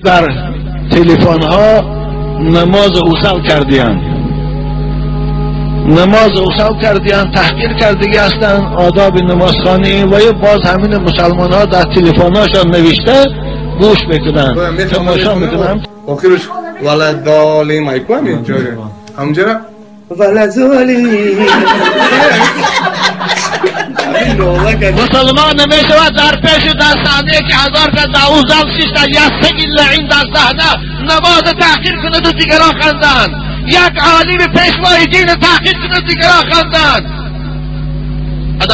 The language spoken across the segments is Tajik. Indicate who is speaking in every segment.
Speaker 1: Дар телефонҳо намоз усал кардиянд, намоз усал кардиянд, таҳқир кардагӣ ҳастанд одоби намозхонӣ ва ё боз ҳамин мусалмонҳо дар телефонҳошон навишта гӯш мекунанд, тамошо мекунанд.
Speaker 2: Охираш валадолим айку ҳамин ҷоя ҳамҷара валадолим.
Speaker 1: Мусалмон намешавад дар пеши дар саҳнае ки ҳазор кас дар ӯ зал шишта, як саги лаин дар саҳна намоз таҳқир кунаду дигарон ханданд, як олими пешвои дин таҳқир кунад, дигарон ханданд.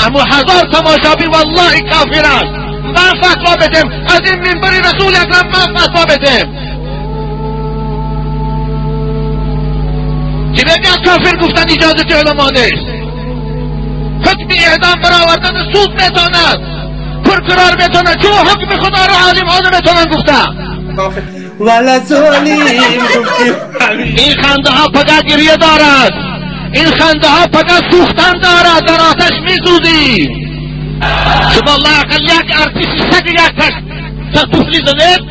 Speaker 1: Ҳамун ҳазор тамошобин валлоҳи кофир аст. Ман фатво بدем аз ин минбари расули акрам, ман фатво بدем ки мегӯяд кофир гуфтан иҷозати уламо нест. Ҳукми эъдом баровардан суд метавонад, прокурор метавонад, чун ҳукми худоро олимҳо наметавонанд гуфта. Ин хандаҳо фақат гирья дорад, ин хандаҳо фақат сӯхтан дорад, дар оташ месӯзӣ. Шумо лоақал як артисти саги як туфли занед,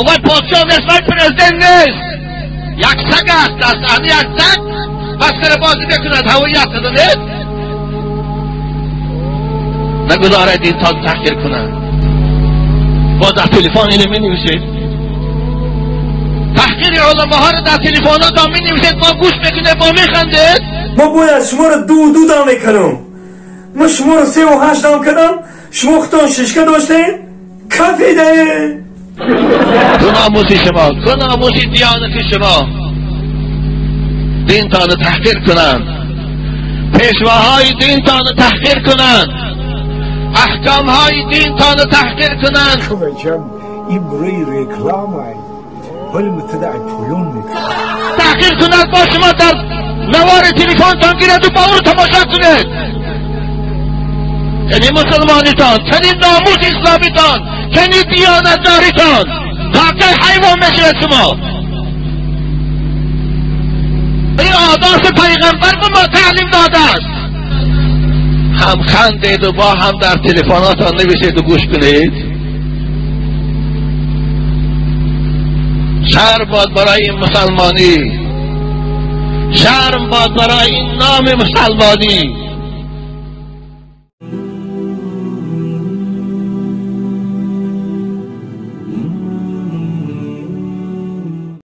Speaker 1: вай подшоҳ нест, вай президент нест, як саг аст дар саҳна, як саг масхарабозӣ мекунад, ҳавои як занед. Нагузоред инсон таҳқир кунад. Боз дар телефон ино менависед, таҳқири уламоҳоро дар телефонотон менависед, мо гӯш мекунем, мо механдед.
Speaker 3: Мо бояд шуморо ду дам мекунам. Мо шуморо 3 ва 8 дам кардам, шумо худтон шишка доштед, кафидаед.
Speaker 1: Ку номуси шумо, ку номуси диёнати шумо? Динтонро таҳқир кунанд, пешвоҳои динтонро таҳқир кунанд, аҳкомҳои динтонро таҳқир кунанд.
Speaker 4: Ин барои реклама ҳоли мутада поён мекунад.
Speaker 1: Таҳқир кунад, бо шумо дар навори телефонтон гираду ба ӯ тамошо кунед. Чунин мусулмонитон, чунин номуси исломитон, чунин диёнатдоритон, то кай ҳайвон мешавед шумо? Ин одоби пайғамбар ба мо таълим додааст. Ҳам хандеду бо ҳам дар телефонотон нависеду гӯш кунед. Шарм бод барои ин мусалмонӣ, шарм бод барои ин номи мусалмонӣ.